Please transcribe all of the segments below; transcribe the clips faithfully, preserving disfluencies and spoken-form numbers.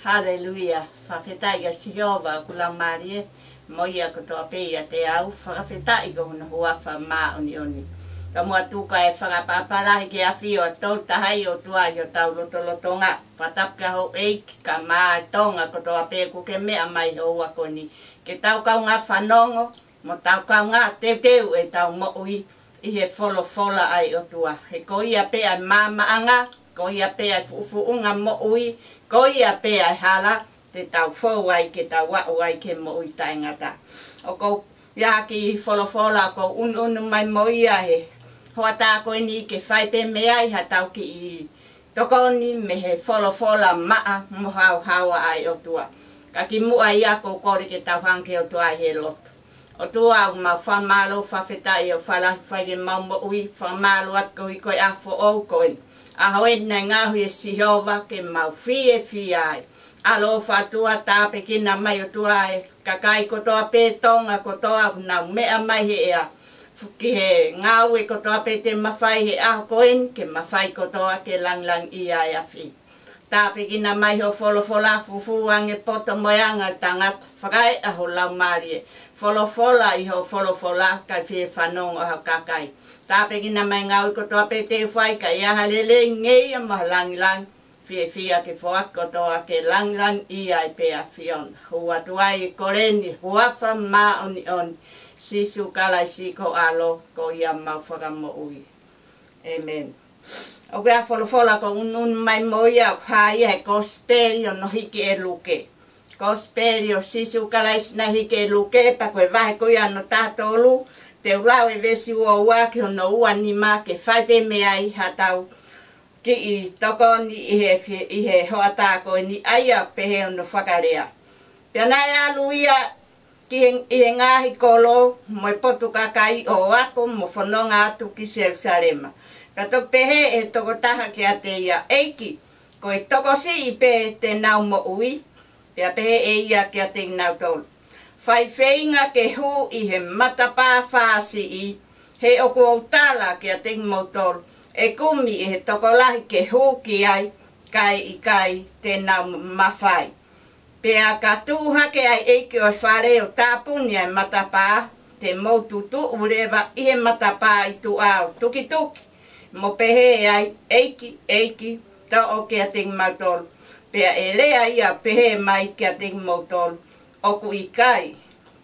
Haleluia. Fakafetaʻi kia Sihova ʻoku laumālie, mo ia kotoa pē ʻiate au, fakafetaʻi ko hono huafa māʻoniʻoni. Ka muʻa tuku ʻa e fakapapalahi ke afio ʻa Tolu Tahaʻi ʻOtua ʻi hotau lotolotonga. Fakatapu kia houʻeiki, kaeʻumaʻā e Tonga kotoa pē ʻoku ke meʻa mai he houa ko eni, ke tau kaungā fanongo, mo tau kaungā teuteu ʻetau moʻui ʻi he folofola ʻa e ʻOtua. He ko ia pē ʻa e maamaʻanga, ko ia pē ʻa e fuʻufuʻunga moʻui, ko ia pē ʻa e hala te tau fou ai, ke tau aʻu ai ki he moʻui taʻengata. ʻOku ou ʻi ai ha kiʻi folofola ʻoku ou ʻunuʻunu mai mo ia he hoʻatā ko eni ke fai pē mei ai haʻatau kiʻi tokoni mei he folofola maʻa mo haohaoa ʻa e ʻOtua. Ka kimuʻa ia ʻoku ou kole ke tau hanga ki he ʻOtua ʻi he lotu. ʻOtua, ʻoku mau fakamālō, fakafetaʻi ʻoku fakalāngilangi mai ke mau moʻui, fakamālō atu koeʻuhi ko e ʻaho foʻou ko eni. ʻAho eni naʻe ngaohi ʻe Sihova ke mau fiefia ai. ʻAloʻofa ʻOtua, tāpuekina mai ʻOtua e kakai kotoa pē, Tonga kotoa ʻoku nau meʻa mai he ʻea, ki he ngāue kotoa pē te mafai he ʻaho ko eni, ke mafai kotoa ke langilangiʻia e afi. Tāpuekina mai hoʻo folofola, fufū ange poto mo e anga ʻo e tangata, fakaeʻa ho Laumālie. Folofola ʻi hoʻo folofola, kae fie fanongo ʻa ho kakai. Tāpuekina mai ngāue kotoa pē te u fai, ka ʻi ai ha lelei, ngeia mo ha langilangi, fiefia ke foaki kotoa ke langilangiʻia ai pē ʻa e ʻAfiona. Hū atu ai e kole ni, huafa māʻoniʻoni, Sīsū Kalaisi ko ho ʻAlo, ko ia homau Fakamoʻui. ʻĒmeni. ʻOku ʻi ai ha folofola ʻoku ou ʻunuʻunu mai mo ia, ʻoku hā ia he Kosipeli ʻo hono hiki ʻe Luke. Kosipeli ʻo Sīsū Kalaisi naʻe hiki ʻe Luke, pea ko e vahe ko ia hono taha tolu, te u lau e veesi ua ua ki hono ua nima, ke fai pē mei ai haʻatau kiʻi tokoni ʻi he fi-, ʻi he hoʻatā ko eni, ʻa ia ʻoku pehē hono fakalea: Pea naʻe ʻalu ia ki he, ʻi he ngaahi kolo mo e potu kakai ʻo ako mo fononga atu ki Selūsalema. Pea toki pehē ʻe he tokotaha kiate ia, ʻEiki, ko e tokosiʻi pē te nau moʻui? Pea pehē ʻe ia kiate kinautolu, Fai feinga ke hū ʻi he matapā fāsiʻi, he ʻoku ou tala kiate kimoutolu, ʻe kumi ʻe he tokolahi ke hū ki ai, kae ʻikai te nau mafai. Pea ka tuʻu hake ʻa e ʻeiki ʻo e fale ʻo tāpuni ʻa e matapā, te mou tutuʻu leva ʻi he matapā ʻi tuʻa ʻo tukituki, mo pehē ai, ʻEiki, ʻEiki, toʻo kiate kimautolu. Pea ʻe lea ia ʻo pehē mai kiate kimoutolu, ʻOku ʻikai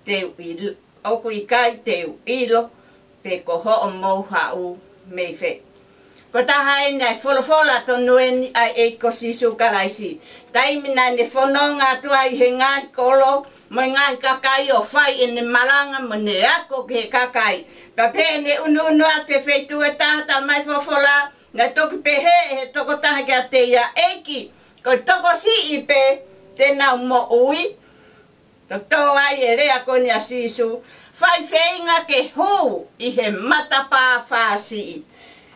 te u ʻil-, ʻoku ʻikai te u ʻilo pe ko hoʻomou haʻu mei fē. Ko e taha eni ʻa e folofola tonu eni ʻa e ʻEiki ko Sīsū Kalaisi. Taimi naʻa ne fononga atu ai he ngaahi kolo mo e ngaahi kakai ʻo fai ʻene malanga mo ʻene ako ki he kakai, pea pehē ʻene ʻunuʻunu atu he feituʻu ʻe taha, talamai ʻe he folofola, naʻe toki pehē ʻe he tokotaha kiate ia, ʻEiki, ko e tokosiʻi pē te nau moʻui? Toki tō ai e lea ko eni ʻa Sīsū, Fai feinga ke hū ʻi he matapā fāsiʻi.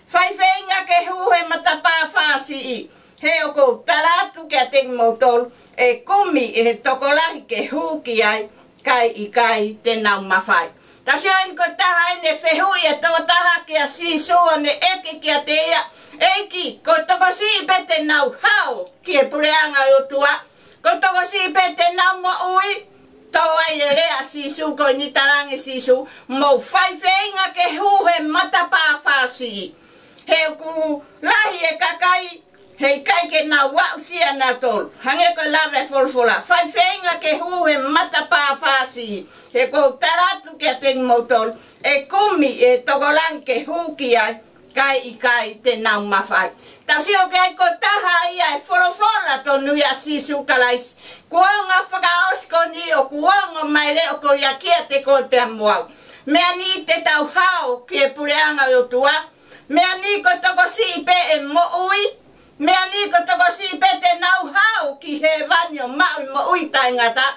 Fai feinga ke hū he matapā fāsiʻi, he ʻoku ou tala atu kiate kimoutolu, ʻe kumi ʻe he tokolahi ke hū ki ai, kae ʻikai te nau mafai. Tau sio eni, ko e taha eni e fehuʻi ʻa e tokotaha kia Sīsū ʻo ne ʻeke kiate ia, ʻEiki, ko e tokosiʻi pē te nau hao ki he puleʻanga ʻo e ʻOtua? Ko e tokosiʻi pē te nau moʻui? Tō ai e lea ʻa Sīsū ko eni, talaange ʻe Sīsū, Mou fai feinga ke hū he matapā fāsiʻi, he ʻoku lahi e kakai, he ʻikai ke nau aʻusia nautolu. Hangē ko e lave ʻa e folofola, Fai feinga ke hū he matapā fāsiʻi, he ʻoku ou tala atu kiate kimoutolu, ʻe kumi ʻe he tokolahi ke hū ki ai, kae ʻikai te nau mafai. Tau sio ki ai, ko e taha ia e folofola tonu ia ʻa Sīsū Kalaisi. Kuonga fakaʻosi ko eni ʻoku ongo mai e leʻo ko ia kiate koe pea mo au. Meʻa ni te tau hao ki he puleʻanga ʻo e ʻOtua? Meʻa ni ko e tokosiʻi pē ʻe moʻui? Meʻa ni ko e tokosiʻi pē te nau hao ki hēvani ʻo maʻu e moʻui taʻengata?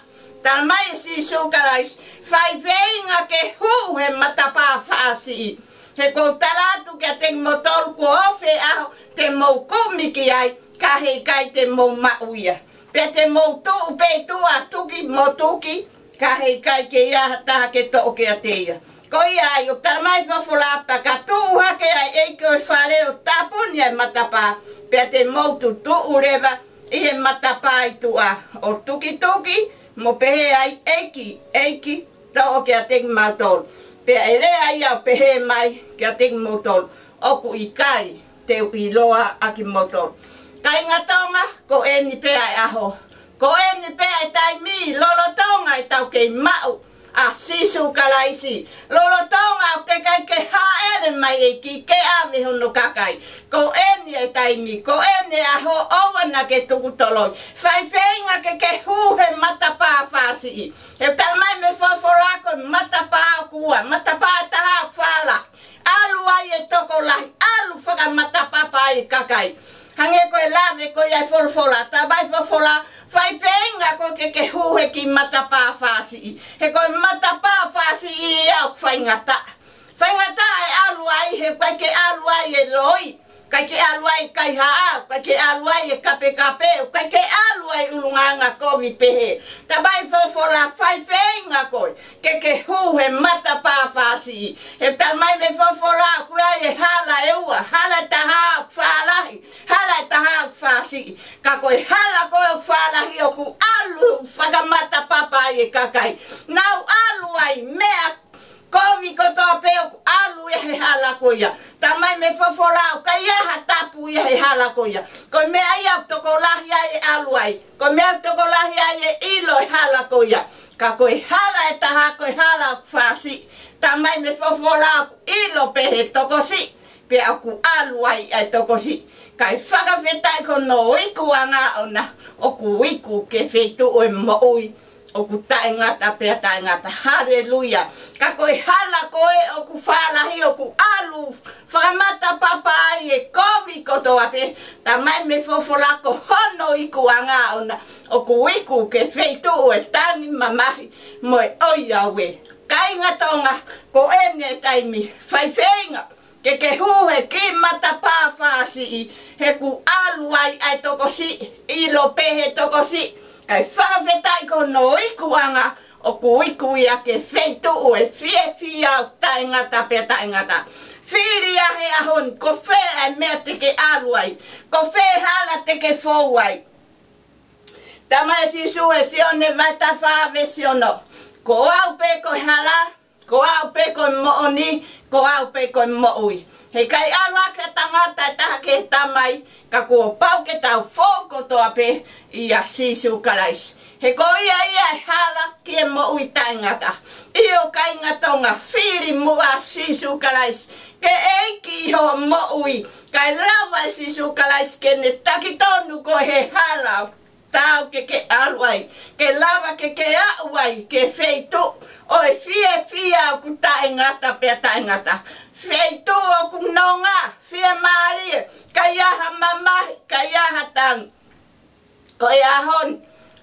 Talamai ʻe Sīsū Kalaisi, Fai feinga ke hū he matapā fāsiʻi, he ʻoku ou tala atu kiate kimoutolu, kuo ofi e ʻaho te mou kumi ki ai, ka heʻikai te mou maʻu ia. Pea te mou tuʻu pē ʻi tuʻa ʻo tuki mo tuki, ka heʻikai ke ʻi ai ha taha ke toʻo kiate ia. Ko ia ai, ʻoku talamai ʻe he folofola, Pea ka tuʻu hake ʻa e ʻeiki ʻo e fale ʻo tāpuni ʻa e matapā, pea te mou tutuʻu leva ʻi he matapā ʻi tuʻa ʻo tukituki mo pehē ai, ʻEiki, ʻEiki, toʻo kiate kimautolu. Pea ʻe lea ia ʻo pehē mai kiate kimoutolu, ʻOku ʻikai te u ʻiloa ʻa kimoutolu. Kāinga Tonga, ko eni pē ʻa e ʻaho, ko eni pē ʻa e taimi, lolotonga ʻetau kei maʻu ʻa Sīsū Kalaisi, lolotonga ʻoku teʻeki ai ke hāʻele mai ʻEiki ke ʻave hono kakai, ko eni e taimi, ko eni e ʻaho, ʻoua naʻa ke tuku toloi. Fai feinga ke ke hū he matapā fāsiʻi. He talamai mei he folofola ko e matapā ʻoku ua, matapā ʻe taha ʻoku fālahi, ʻalu ai e tokolahi, ʻalu fakamatapapa ai e kakai. Hangē ko e lave ko ia ʻa e folofola, talamai folofola, fai feinga koe ke ke hū he kiʻi matapā fāsiʻi. He ko e matapā fāsiʻi ia ʻoku faingataʻa. Faingataʻa e ʻalu ai, he ʻoku ʻikai ke ʻalu ai e loi, ʻikai ke ʻalu ai e kaihaʻa, ʻikai ke ʻalu ai e kapekape, ʻikai ke ʻalu ai e ʻulungaanga kovi pehē. Talamai folofola, fai feinga koe ke ke hū he matapā fāsiʻi. He talamai mei he folofola, ʻoku ʻi ai e hala ʻe ua, hala ʻe taha ʻoku fālahi, hala ʻe taha ʻoku fāsiʻi. Ka ko e hala ko ē ʻoku fālahi ʻoku ʻalu fakamatapapa ai e kakai. Nau ʻalu ai, meʻa kovi kotoa pē ʻoku ʻalu ia he hala ko ia. Talamai mei he folofola, ʻoku ʻikai ha tapu ia he hala ko ia. Ko e meʻa ia ʻoku tokolahi ai e ʻalu ai. Ko e meʻa ʻoku tokolahi ai e ʻilo e hala ko ia. Ka ko e hala ʻe taha, ko e hala ʻoku fāsiʻi. Talamai mei he folofola, ʻoku ʻilo pē he tokosiʻi, pea ʻoku ʻalu ai ʻa e tokosiʻi. Kae fakafetaʻi ko hono ikuʻanga ʻoʻona, ʻoku iku ki he feituʻu ʻo e moʻui ʻoku taʻengata pea taʻengata. Haleluia. Ka ko e hala ko ē ʻoku fālahi ʻoku ʻalu fakamatapapa ai e kovi kotoa pē. Talamai mei he folofola, ko hono ikuʻanga ʻoʻona ʻoku iku ki he feituʻu ʻo e tangi mamahi mo e ʻoiauē. Kāinga Tonga, ko eni e taimi, fai feinga ke ke hū he kiʻi matapā fāsiʻi, he ʻoku ʻalu ai ʻa e tokosiʻi, ʻilo pē he tokosiʻi. Kae fakafetaʻi ko hono ikuʻanga, ʻoku iku ia ki he feituʻu ʻo e fiefia ʻoku taʻengata pea taʻengata. Fili ia he ʻaho ni, ko fē ʻa e meʻa te ke ʻalu ai, ko fē hala te ke fou ai. Talamai ʻe Sīsū ʻi he Sione vahe taha fā veesi ono, Ko au pē ko e hala, ko au pē ko e moʻoni, ko au pē ko e moʻui. He ʻikai ʻalu hake ʻa e tangata ʻe taha ki he Tamai, ka kuo pau ke tau fou kotoa pē ʻia Sīsū Kalaisi. He ko ia ia e hala ki he moʻui taʻengata. ʻIo kāinga Tonga, fili muʻa ʻa Sīsū Kalaisi ko e ʻEiki ʻi hoʻo moʻui, kae lava ʻe Sīsū Kalaisi ke ne taki tonu koe he hala ʻoku taau ke ke ʻalu ai, ke lava ke ke aʻu ai ki he feituʻu ʻo e fiefia ʻoku taʻengata pea taʻengata. Feituʻu ʻoku nonga, fiemālie, ʻikai ha mamahi, ʻikai ha tangi. Ko e ʻaho ni,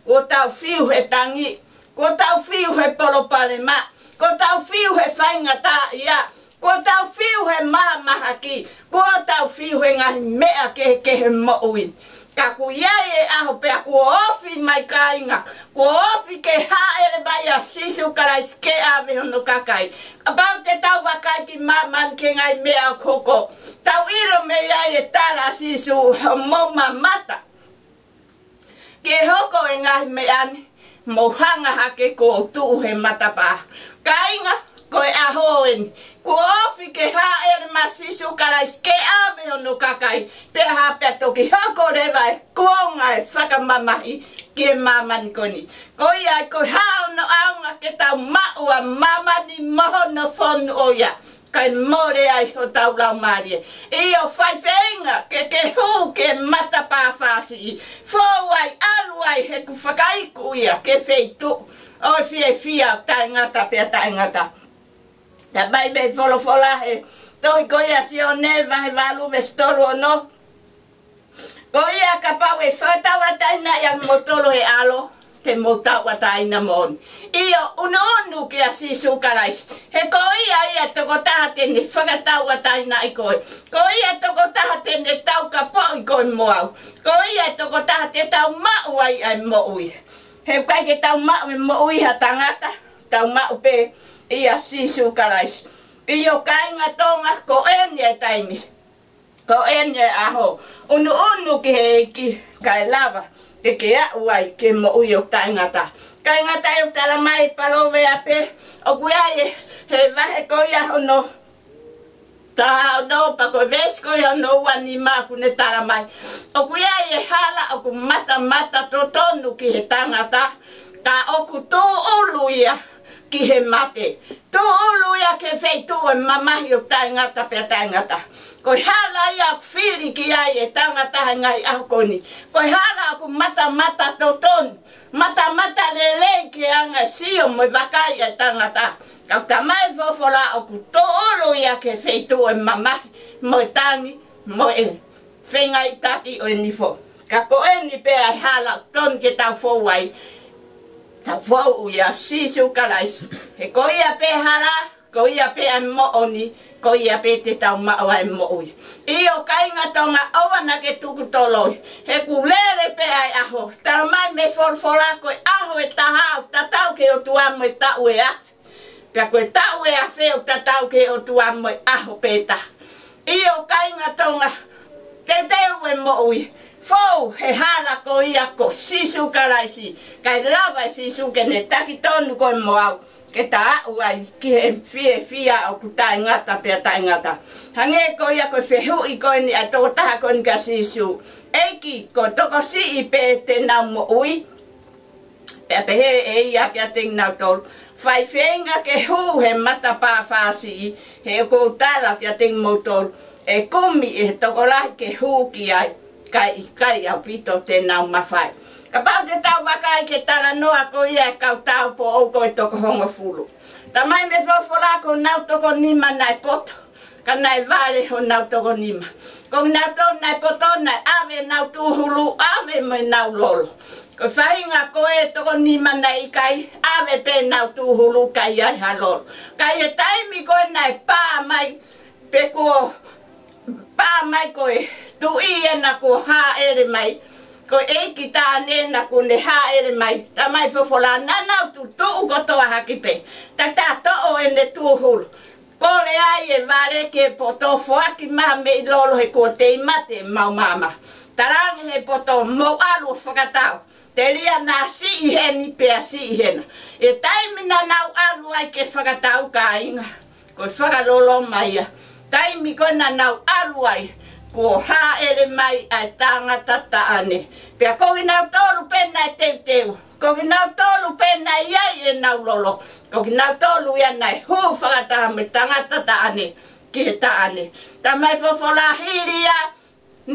kuo tau fiu he tangi, kuo tau fiu he palopalema, kuo tau fiu he faingataʻaʻia, kuo tau fiu he mahamahaki, kuo tau fiu he ngaahi meʻa kehekehe he moʻui. Ka kuo ʻi ai e ʻaho pea kuo ofi mai kāinga, kuo ofi ke hāʻele mai ʻa Sīsū Kalaisi ke ʻave hono kakai. Kapau te tau vakai ki māmani ki he ngaahi meʻa ʻoku hoko, tau ʻilo mei ai e tala ʻa Sīsū, hoʻomou mamata ke hoko e ngaahi meʻa ni, mou hanga hake kuo u tuʻu he matapā. Kāinga, ko e ʻaho eni, kuo ofi ke hāʻele mai ʻa Sīsū Kalaisi ke ʻave hono kakai, pea hā pea toki hoko leva e kuonga e fakamamahi ki he māmani ko eni. Ko ia ai ko e hā hono ʻaonga ke tau maʻu ʻa māmani mo hono fonu ʻo ia, kae mole ai hotau laumālie. ʻIo, fai feinga ke ke hū ki he matapā fāsiʻi. Fou ai, ʻalu ai, he ʻoku fakaiku ia ki he feituʻu ʻo e fiefia ʻoku taʻengata pea taʻengata. Talamai mei he folofola he tohi ko ia ʻa Sione vahe valu veesi tolu ono, Ko ia kapau ʻe fakatauʻatāinaʻi ʻa kimoutolu ʻe he ʻAlo, te mou tauʻatāina moʻoni. ʻIo, ʻunuʻunu kia Sīsū Kalaisi. He ko ia ia e tokotaha te ne fakatauʻatāinaʻi koe. Ko ia e tokotaha te ne taukapoʻi koe mo au. Ko ia e tokotaha te tau maʻu ai ʻa e moʻui. He ʻoku ʻikai ke tau maʻu e moʻui ʻi ha tangata, tau maʻu pē ʻia Sīsū Kalaisi. ʻIo kāinga Tonga, ko eni e taimi. Ko eni e ʻaho, ʻunuʻunu ki he ʻEiki, kae lava ke ke aʻu ai ki he moʻui ʻo taʻengata. Kae ngata ai ʻoku talamai ʻe he palōveape, ʻoku ʻi ai e, he vahe ko ia hono taha ono, pea ko e veesi ko ia hono ua nima ʻoku ne talamai, ʻoku ʻi ai e hala ʻoku matamata totonu ki he tangata, ka ʻoku tūʻulu ia ki he mate. Tūʻulu ia ki he feituʻu ʻo e mamahi ʻo taʻengata pea taʻengata. Ko e hala ia ʻoku fili ki ai e tangata he ngaahi ʻaho ko eni. Ko e hala ʻoku matamata totonu, matamata lelei ki he anga e sio mo e vakai ʻa e tangata. Ka ʻoku talamai ʻe he folofola ʻoku tūʻulu ia ki he feituʻu ʻo e mamahi mo e tangi mo e fengaiʻitaki ʻo e nifo. Ka ko eni pē ʻa e hala ʻoku totonu ke tau fou ai, tau fou ʻia Sīsū Kalaisi. He ko ia pē hala, ko ia pē ʻa e moʻoni, ko ia pē te tau maʻu ai e moʻui. ʻIo kāinga Tonga, ʻoua naʻa ke tuku toloi. He ʻoku lele pē ʻa e ʻaho. Talamai mei he folofola ko e ʻaho ʻe taha ʻoku tatau ki he ʻOtua mo e taʻu ʻe afe. Pea ko e taʻu ʻe afe ʻoku tatau ki he ʻOtua mo e ʻaho pē taha. ʻIo kāinga Tonga, teuteu e moʻui. Fou he hala ko ia ko Sīsū Kalaisi. Kae lava ʻe Sīsū ke ne taki tonu koe mo au, ke ta aʻu ai ki he fiefia ʻoku taʻengata pea taʻengata. Hangē ko ia ko e fehuʻi ko eni ʻa e tokotaha ko eni kia Sīsū, ʻEiki, ko e tokosiʻi pē te nau moʻui? Pea pehē ʻe ia kiate kinautolu, fai feinga ke hū he matapā fāsiʻi, he ʻoku ou tala kiate kimoutolu, ʻe kumi ʻe he tokolahi ke hū ki ai, kae ʻikai ʻaupito te nau mafai. Kapau te tau vakai ki he talanoa ko ia ʻa e kau tāupoʻou ko e toko hongofulu. Talamai mei he folofola ko honau toko nima naʻe poto, ka naʻe vale honau toko nima. Ko kinautolu naʻe poto naʻe ʻave ʻenau tūhulu, ʻave mo ʻenau lolo. Ko e faʻahinga ko ē toko nima naʻe ʻikai, ʻave pē ʻenau tūhulu, ʻikai ai ha lolo. Ka ʻi he taimi ko ē naʻe pā mai, pe kuo pā mai ko e tuʻi ena kuo hāʻele mai, ko e ʻeiki taʻane ena kuo ne hāʻele mai, talamai folofola naʻa nau tutuʻu kotoa hake pē. Taʻetoʻo ʻene tūhulu. Kole ai e vale ke poto, foaki mai mei lolo he kuo teʻi mate ʻemau maama. Talaange ʻe he poto, mou ʻalu ʻo fakatau. Telia naʻa siʻi heni pea siʻi hena. ʻI he taimi naʻa nau ʻalu ai ke fakatau kāinga, ko e fakaloloma ia. Taimi ko ē naʻa nau ʻalu ai, kuo hāʻele mai ʻa e tangata taʻane. Pea ko kinautolu pē naʻe teuteu. Ko kinautolu pē naʻe ʻi ai ʻenau lolo. Ko kinautolu ia naʻe hū fakataha mo e tangata taʻane ki he taʻane. Talamai folofola hili ia,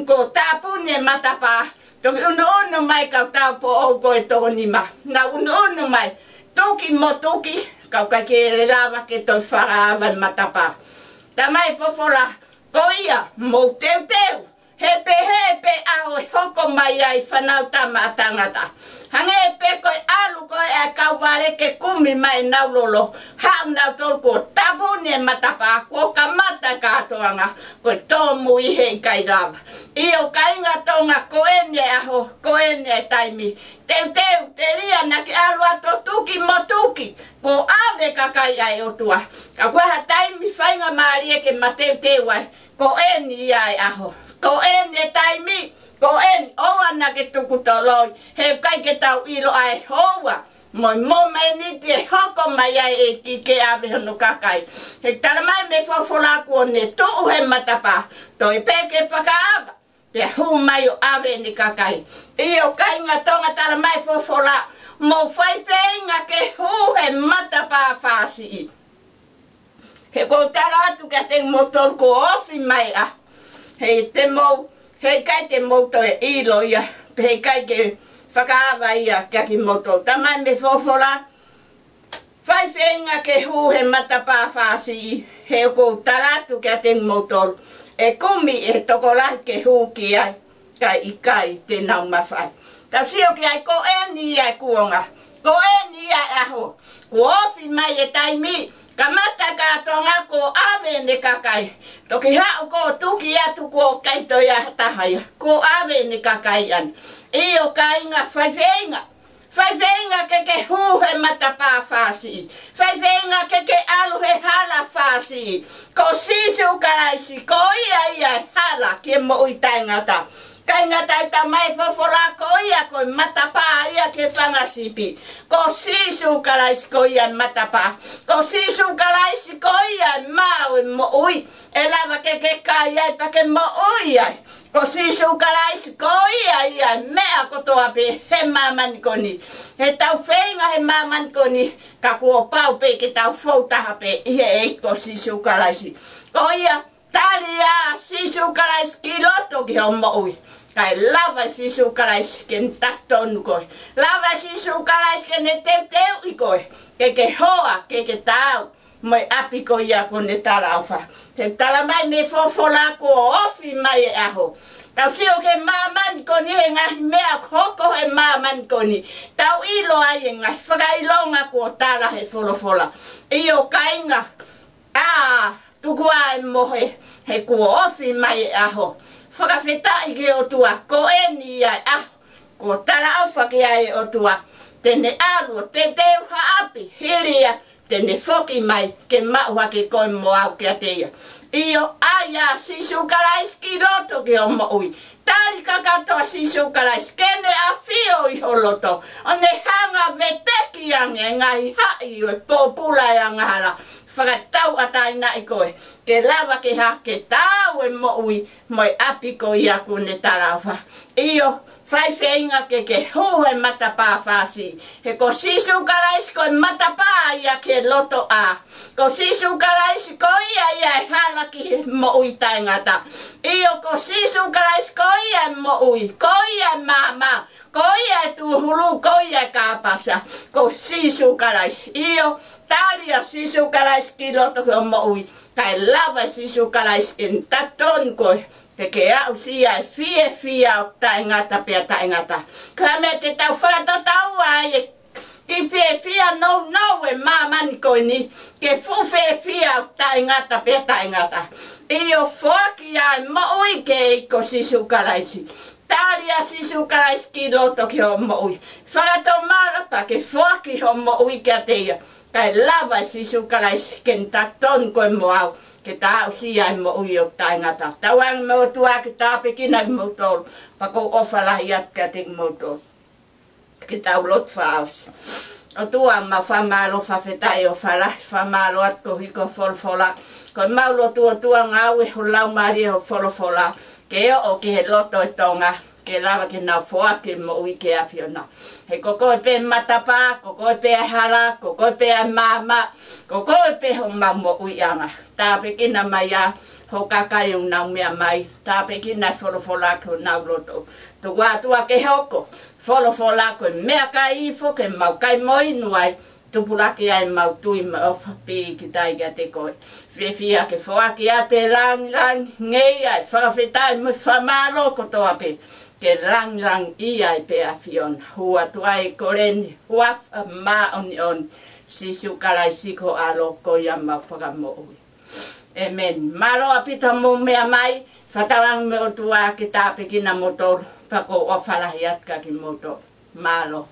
kuo tāpuni e matapā, toki ʻunuʻunu mai kau tāupoʻou ko e toko nima. Nau ʻunuʻunu mai, tuki mo tuki, ka ʻoku ʻikai ke lava ke toe fakaava e matapā. Talamai folofola, ko ia, mou teuteu, he pehē pē ʻaho ʻe hoko mai ai Fānautama ʻa Tangata. Hangē pē ko e ʻalu ko ē ʻa e kau vale ke kumi mai ʻenau lolo, haʻu nautolu kuo tāpuni e matapā, kuo kamata e kātoanga, ko e tōmui he ʻikai lava. ʻIo kāinga Tonga, ko eni e ʻaho, ko eni e taimi. Teuteu, telia naʻa ke ʻalu atu ʻo tuki mo tuki, kuo ʻave e kakai ʻa e ʻOtua. Ka ko e hā e taimi faingamālie ke ma teuteu ai? Ko eni ia e ʻaho. Ko eni e taimi. Ko eni, ʻoua naʻa ke tuku toloi. He ʻikai ke tau ʻilo ʻa e houa mo e mōmeniti ʻe hoko mai ai e ʻEiki ke ʻave hono kakai. He talamai mei he folofola kuo ne tuʻu he matapā, toe pē ke fakaava, pea hū mai ʻo ʻave ʻene kakai. ʻIo kāinga Tonga, talamai folofola, mou fai feinga ke hū he matapā fāsiʻi. He ʻoku ou tala atu kiate kimoutolu kuo ofi mai ʻa. He te mou, he ʻikai te mou toe ʻilo ia, he ʻikai ke fakaava ia kiate kimoutolu. Talamai mei he folofola, fai feinga ke hū he matapā fāsiʻi, he ʻoku ou tala atu kiate kimoutolu, ʻe kumi ʻe he tokolahi ke hū ki ai, kae ʻikai te nau mafai. Tau sio ki ai, ko eni ia e kuonga. Ko eni ia e ʻaho. Kuo ofi mai e taimi. Kamata e kātoanga, kuo ʻave ʻene kakai. Toki haʻu koe ʻo tuki atu, kuo ʻikai toe ʻi ai ha taha ia. Kuo ʻave ʻene kakai ʻana. ʻIo kāinga, fai feinga. Fai feinga ke ke hū he matapā fāsiʻi. Fai feinga ke ke ʻalu he hala fāsiʻi. Ko Sīsū Kalaisi, ko ia ia e hala ki he moʻui taʻengata. Kāinga, talamai ʻe he folofola ko ia ko e matapā ia ki he fanga sipi. Ko Sīsū Kalaisi ko ia e matapā. Ko Sīsū Kalaisi ko ia e mā ʻo e moʻui. ʻE lava ke ke kai ai pea ke moʻui ai. Ko Sīsū Kalaisi ko ia ia e meʻa kotoa pē he māmani ko eni. He tau feinga he māmani ko eni, ka kuo pau pē ke tau fou taha pē ʻi he ʻEiki ko Sīsū Kalaisi. Ko ia, tali ʻa Sīsū Kalaisi ki loto ki hoʻo moʻui, kae lava ʻe Sīsū Kalaisi ke ne taki tonu koe. Lava ʻe Sīsū Kalaisi ke ne teuteuʻi koe ke ke hoa, ke ke taau mo e ʻapi ko ia kuo ne talaʻofa. He talamai mei he folofola kuo ofi mai e ʻaho. Tau sio ki he māmani ko eni, he ngaahi meʻa ʻoku hoko he māmani ko eni. Tau ʻilo ai e ngaahi fakaʻilonga kuo tala he folofola. ʻIo kāinga, ʻā, tuku ā e mohe, he kuo ofi mai e ʻaho. Fakafetaʻi ki he ʻOtua, ko eni ia e ʻaho kuo talaʻofa ki ai e ʻOtua. Te ne ʻalu ʻo teuteu ha ʻapi, hili ia te ne foki mai ke maʻu hake koe mo au kiate ia. ʻIo, ʻai ʻa Sīsū Kalaisi ki loto ki hoʻo moʻui. Tali kakato ʻa Sīsū Kalaisi ke ne ʻafio ʻi ho loto, ʻo ne hanga ʻo veteki ange e ngaahi haʻi ʻo e pōpula ʻo e angahala, fakatauʻatāinaʻi koe ke lava ke hā, ke taau e moʻui mo e ʻapi ko ia kuo ne talaʻofa. ʻIo, fai feinga ke ke hū he matapā fāsiʻi. He ko Sīsū Kalaisi ko e matapā ia ki he loto ʻā. Ko Sīsū Kalaisi ko ia ia e hala ki he moʻui taʻengata. ʻIo, ko Sīsū Kalaisi ko ia e moʻui, ko ia e maama, ko ia e tūhulu, ko ia e kāpasa. Ko Sīsū Kalaisi. ʻIo, tali ʻa Sīsū Kalaisi ki loto ki hoʻo moʻui, kae lava ʻe Sīsū Kalaisi ke ne taki tonu koe, ke ke aʻusia e fiefia ʻo taʻengata pea taʻengata. Ko e meʻa te tau fakatataua ai e kiʻi fiefia nounou e māmani ko eni, ke fuʻu fiefia ʻo taʻengata pea taʻengata. ʻIo, foaki ā e moʻui ki he ʻEiki ko Sīsū Kalaisi. Tali ʻa Sīsū Kalaisi ki loto ki hoʻo moʻui. Fakatomala pea ke foaki hoʻo moʻui kiate ia, kae lava ʻe Sīsū Kalaisi ke ne taki tonu koe mo au, ke ta aʻusia e moʻui ʻo taʻengata. Tauange mo e ʻOtua ke tāpuekina kimoutolu, pea ʻoku ou ʻofa lahi atu kiate kimoutolu. Ke tau lotu fakaʻosi. ʻOtua, mau fakamālō, fakafetaʻi, ʻofa lahi, fakamālō atu koeʻuhi ko e folofola. Ko ʻemau lotu, ʻOtua, ngāue ho Laumālie, ho folofola ke ʻoʻo ki he loto ʻo e Tonga, ke lava ke nau foaki e moʻui ki he ʻAfiona. He ko koe pē matapā, ko koe pē hala, ko koe pē maama, ko koe pē homau moʻuiʻanga. Tāpuekina mai ā ho kakai ʻoku nau meʻa mai. Tāpuekina e folofola ki honau loto. Tuku ā, ʻOtua, ke hoko e folofola ko e meʻakai ifo ke mau kai mo inu ai, tupulaki ai ʻemau tui mo e ʻofa pīkitai kiate koe. Fiefia ke foaki atu e langilangi, ngeia e fakafetaʻi mo e fakamālō kotoa pē, ke langilangiʻia ai pē ʻa e ʻAfiona. Hū atu ai e kole ni he huafa māʻoniʻoni ʻo Sīsū Kalaisi ko ho ʻAlo, ko ia homau Fakamoʻui. ʻĒmeni. Mālō ʻaupito hoʻomou meʻa mai, fakatauange mo e ʻOtua ke tāpuekina kimoutolu, pea ʻoku ou ʻofa lahi atu kiate kimoutolu. Mālō.